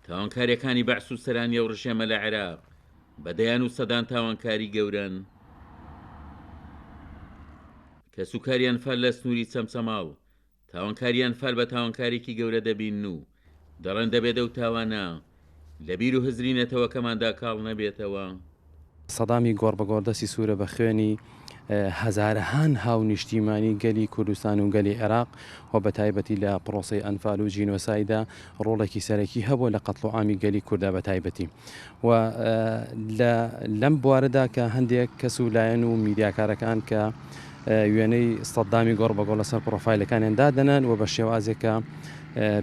تاوانکاریەکانی بەعس و سەرانی ئەو ڕژێمە لە عێراق بە دەیان و سەدان تاوانکاری گەورەن. کەسوکاری ئەنفال لە سنووری چەمچەماڵ تاوانکاری ئەنفال بە تاوانکارێکی گەورە دەبینن و دەڵێن دەبێت ئەو تاوانە لە بیر و هزری نەتەوەکەماندا کاڵ نەبێتەوە. سەدامی گۆڕ بە گۆڕ دەستی سوورە بە خوێنی هەزارەهان هاونیشتیمانی گەلی کوردستان و گەلی عێراق و بە تایبەتی لە پرۆسەی ئەنفال و جینۆسایدا ڕۆڵێکی سەرەکی هەبووە لە قەتڵوعامی گەلی کوردا بە تایبەتی و لە لەم بوارەدا کە هەندێک کەس و لایەن و میدیاکارەکان کە وێنەی سەددامی گۆڕ بە گۆڕ لەسەر پرۆفایلەکانیان دادەنەن و بە شێوازێک کە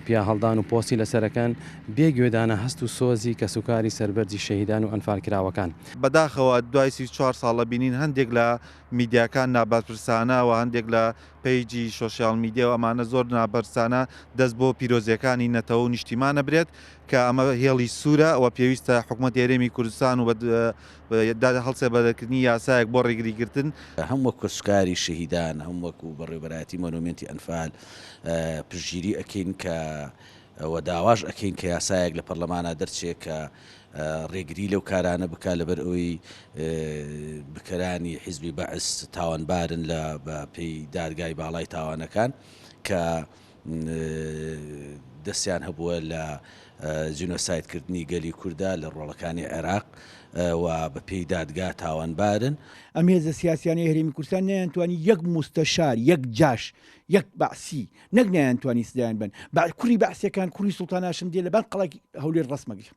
پیاهەڵدان و پۆستی لەسەرەکەن بێ گوێدانە هەست و سۆزی کەسوکاری سەربەرزی شەهیدان و ئەنفالکراوەکان. بەداخەوە دوای 34 ساڵ لە بینین هەندێک لە میدیاکان نابەرپرسانە و هەندێک لە پەیجی شۆشیاڵ میدیا و ئەمانە زۆر نابەرسانە دەست بۆ پیرۆزیەکانی نەتەوە و نیشتیمان ئەبرێت کە ئەمە هێڵی سوورە و پێویستە حکومەتی هەرێمی کوردستان و هەڵسێ بە دەرکردنی یاسایەک بۆ ڕێگریگرتن. هەم وەک کەسوکاری شەهیدان هەم وەکو بەڕێوبەرایەتی مۆنۆمێنتی ئەنفال پشتگیری ئەکەین کە و داواش ئەکەین کە یاسایەک لە پەرلەمانا دەرچێ کە ڕێگری لەو کارانە بکا لەبەر ئەوەی بکەرانی حیزبی بەعس تاوانبارن لە بە پێی دادگای باڵای تاوانەکان کە دەستیان هەبووە لە جینۆساید کردنی گەلی کوردا لە ڕۆڵەکانی عێراق و بە پێی دادگا تاوانبارن. ئەم هێزە سیاسیانەی هەرێمی کوردستان نەیانتوانی یەک موستەشار، یەک جاش، یەک بەعسی، نەک نەیانتوانی سزایان بەن، بە کوڕی بەعسیەکان کوڕی سوڵتان هاشم دێ لەبان قەڵای هەولێر ڕەسمەگرێ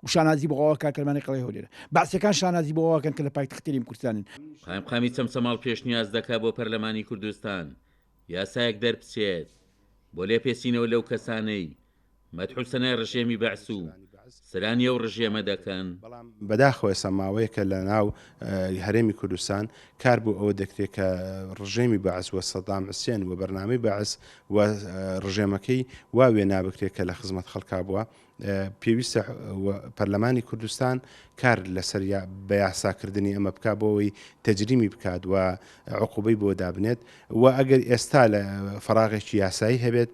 و شانازی بۆ ئەوە کات کەلمانەی قەڵای هەولێرە. بەعسیەکان شانازی بۆ ئەوە کەن کە لە پایتەخت هەرێمی کوردستانن. قایمقامی چەمچەماڵ پێشنیاز دەکا بۆ پەرلەمانی کوردستان یاسایەک دەربچێت بۆ لێپێچینەوە لەو کەسانەی مەدح و سەنای ڕژێمی بەعس و سەرانی ئەو ڕژێمە دەکەن. بەداخەوە ئێستا ماوەیەکە لە ناو هەرێمی کوردستان کار بۆ ئەوە دەکرێت کە ڕژێمی بەعس و سەدام حسێن و بەرنامەی بەعس و ڕژێمەکەی وا وێنا بکرێت کە لە خزمەت خەڵکا بووە. پێویستە پەرلەمانی کوردستان کار لەسەر بە یاساکردنی ئەمە بکات بۆ ئەوەی تەجریمی بکات و عقوبەی بۆ دابنێت و ئەگەر ئێستا لە فەراغێکی یاسایی هەبێت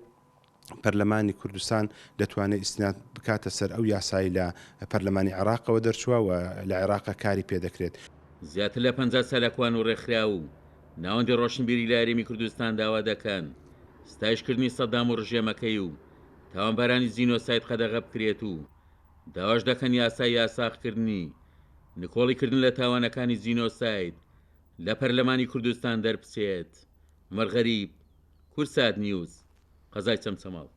پەرلەمانی کوردستان دەتوانێت ئیستناد بکاتە سەر ئەو یاسایی لە پەرلەمانی عێراقەوە دەرچووە و لە عێراقە کاری پێدەکرێت. زیاتر لە 50 چالاکوان و ڕێکخراو و ناوەندی ڕۆشنبیری لە هەرێمی کوردستان داوا دەکەن ستایشکردنی سەدام و ڕژێمەکەی و تاوانبارانی جینۆساید قەدەغە بکرێت و داواش دەکەن یاسای یاساغکردنی نکۆڵیکردن لە تاوانەکانی جینۆساید لە پەرلەمانی کوردستان دەربچێت. عومەر غەریب، کوردسات نیوز، قەزای چەمچەماڵ.